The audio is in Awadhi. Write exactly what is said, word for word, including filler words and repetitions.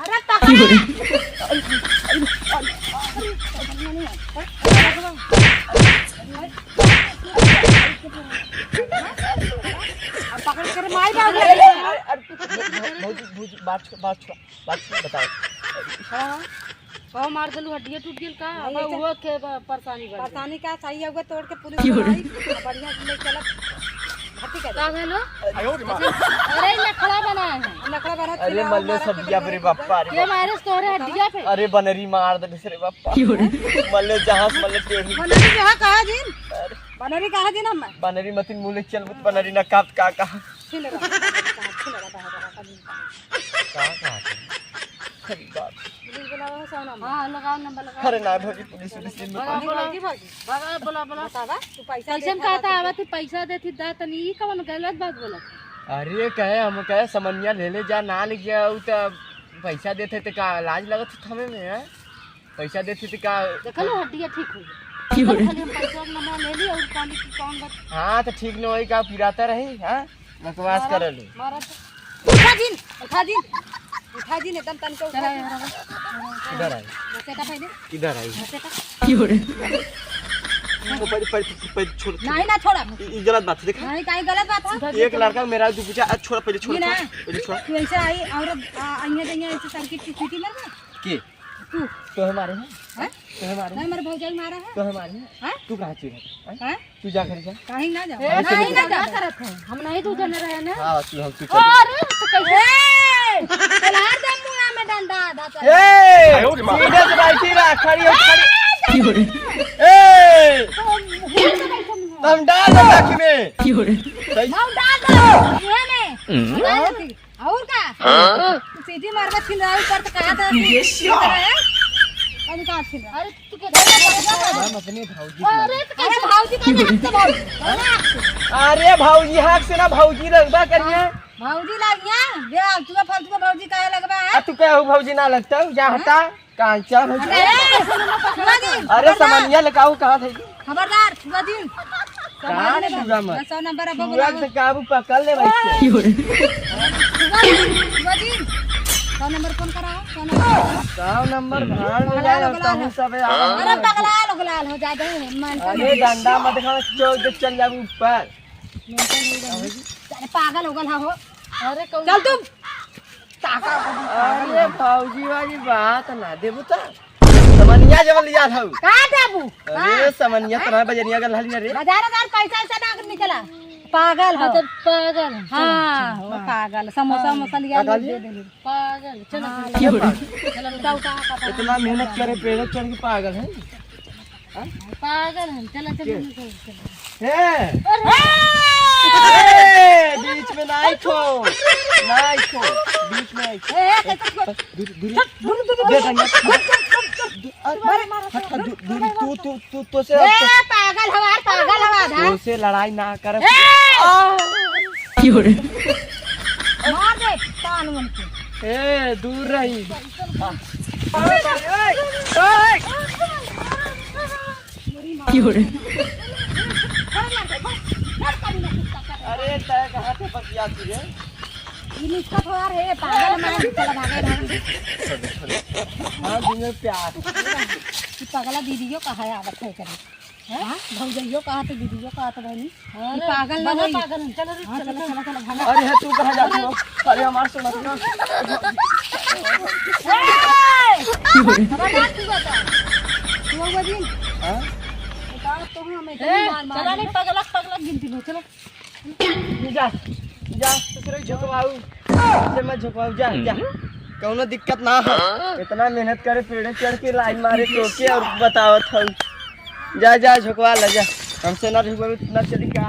अरे पकड़। अब पकड़ कर माई बाबू। अरे, अरे, भौजी, भौजी, बात, बात, बात बताओ। हाँ। कहो मार देलू, हड्डियाँ टूट गेल का? नहीं, अब ऐसे वो के ब-, परेशानी बढ़ गई। परेशानी का, सही है, वो तोड़ के पुलिस क्यों रे? बुलाई, बढ़िया से ले चलत, भर्ती कर। का भेलो? अरे नखड़ा बनाए हैं। नखड़ा बना अरे मल्ले सब दिया रे बाप्पा, अरे ये बाप्पा। मारे तोरे हड्डियाँ पे। अरे बनरी मार दे रे बाप्पा। क्यों रे? मल्ले जहाज मल्ले टेढ़ी। बनरी जहाँ कहा जी? अरे। बनरी कहाँ दिन हम? बनरी मतिन मुँह लेके चल, बनरी ना काप का कहा। छिन रहा, छिन रहा, बाहर रहा, कभी नहीं। का कहा? अरे बाप। पुलिस बुलावा हो, सौ नंबर। हाँ, लगाओ नंबर, लगाओ। अरे ना भौजी, पुलिस, पुलिस नहीं बुलाओ, बताओ। बुलाओ, बुलाओ, बुलाओ। बतावा, तू पैसा कैसन देता कहता था आवत ही, पैसा देती दा तनी, ई कवन गलत बात बोलत है? अरे कहे, हम कहे समनिया ले ले जा, ना ले गया, उ त पैसा देते त का लाज लगत है थमे में, हैं? पैसा देते त का देखा लो, हड्डियाँ ठीक हो गई। की हो रे? खाली हम पैसा के नंबर ले ली और पानी की कौन बात? हाँ, तो ठीक न होई का, पिराता रही, हाँ? बकवास मारा, करल। मारा तो। उठा जिन, उठा जिन, उठा जिन, एकदम तन को उठा चला जिन। यार, अब। इधर आई। बसेटा पहले। इधर आई। बसेटा। की हो रे? तो पहले, पहले, पहले छोड़, छोड़। नहीं ना, छोड़ा। ई, ई गलत बात है, देख। नहीं, काहे गलत बात है? एक लड़का मेरा दू बुझा, आ, छोड़, पहले छोड़, ये ना। छोड़, पहले छोड़। तू ऐसे आई, औरत, आ, अइया जइया ऐसे सर्किट की सीटी मार दे। के? तू। तो हमारे हैं? हैं? तो हमारे नहीं, हैं? मेरे भौजाई मारा है। तो हमारे हैं? हैं? तू कहाँ चुरा है? हैं? हैं? तू जा घर जा। कहीं ना जाओ। ए, नहीं, नहीं, नहीं, नहीं करत है। हम नहीं दू जने रहे ना। हाँ, तू हम तू ओ, चल। अरे, तो कैसे? ए, चला दे मुंह में डंडा, आधा चल। ए, सीधे से बैठी रह, खड़ी हो, खड़ी। ए, तो मुंह से कैसे मुंह? तो हम डाल दे आँख में। सही। हम डाल दे मुंह में। हम्म। डाल दे। और का? हाँ? तू सीटी मारबा छिन रहा ऊपर तो कहा था ये कि क्या? कौन कहा छिन रहा? अरे तू के हम अपने भौजी को अरे तो अरे कैसे भौजी का हाथ से भौजी? अरे भौजी हाथ से ना भौजी लगबा करिए। भौजी लागिया? बे तू फालतू का भौजी काहे लगबा है? आ तू कहे हो भौजी ना लगता हूँ, जा हटा। कांचा हो अरे, गया। छुआ दिन, अरे, खबरदार। समनिया लेकाऊ कहाँ थे? खबरदार, छुआ दिन। कहाँ छुआ मत? सौ नंबर अब छुआ बुलाओ। से काबू पकड़ ले भाई से। छुआ दिन, छुआ दिन। सौ नंबर फोन कराओ, सौ नंबर। सौ नंबर भाड़ में पगला जाए, लोग लाल। तहु सब यार। अरे, पगला लोग लाल हो जाए, दे, मन का अरे, नहीं। डंडा मत खा, चौक दे चल जाबू ऊपर। मन का नहीं रही। अरे, पागल हो गल हो। अरे, कौन चल तुम। अरे भौजी वाली बात ना देबू त। समनिया जवन लिया था। का देबू? अरे हाँ। समनिया तना बजनिया गल हली ना रे। बाजार हजार पैसा ऐसा ना निकला। पागल हो। मतलब पागल है। हाँ, चलो, वो चलो। पागल। समोसा हाँ। वमोसा लिया का ले खाली? दे देली। पागल, चलो, हाँ, चलो। ये पागल। चलो, उठा, उठा, उठा, उठा। इतना मेहनत करे, पेड़े चढ़ के पागल है। हाँ? पागल है, चलो, चलो, के? चलो, चलो। ए! अरे! ए! बीच में ना आई खो। ना आई खो। बीच में आई खो। ए, ए, कैसे खो? दूर, दूर। दूर, दूर, दूर, दे दूर। दंगा। अरे, मारे, मारे, हट, हट, दूर, दूर, तू, तू, तू, तो से ए, पागल हवा, पागल हवा, धार। तो से लड़ाई ना कर। ए! आ! की हो रे? मार दे, कान उनके। ए, दूर रही। की हो रे? अरे, तय कहाँ से बतिया तुझे? ई निकट हो यार, हे पागल, मैं चला भागे, भागे। हाँ, दुनिया प्यार। ई पगला दीदियो कहाँ आवत है करे? हाँ, भौजइयो कहा तो दीदियो कहा तो बहनी। अरे, ई पागल ना बड़ा होई। पागल है। चलो रे, हाँ, चलो, चलो, चलो। चलो, चलो, भागा। अरे, है, तू कहाँ जाती हो? अरे, हमार सुना, सुना। ए! खबरदार तू बता। तू हुआ दिन। हाँ? बता तो हमें ए, मार, मार चला दे। नहीं, पगला, पगला गिनती में, चलो। जा, जा, ससुरे झोंकवाऊ। से मत झोंकवाऊ, जा, जा। कौनो दिक्कत ना हो। इतना मेहनत करे, पेड़े चढ़ के लाइन मारे तोके और बतावत हऊ। जा, जा, झोंकवा ले, जा। हमसे ना झोंकवाऊ, इतना चली का?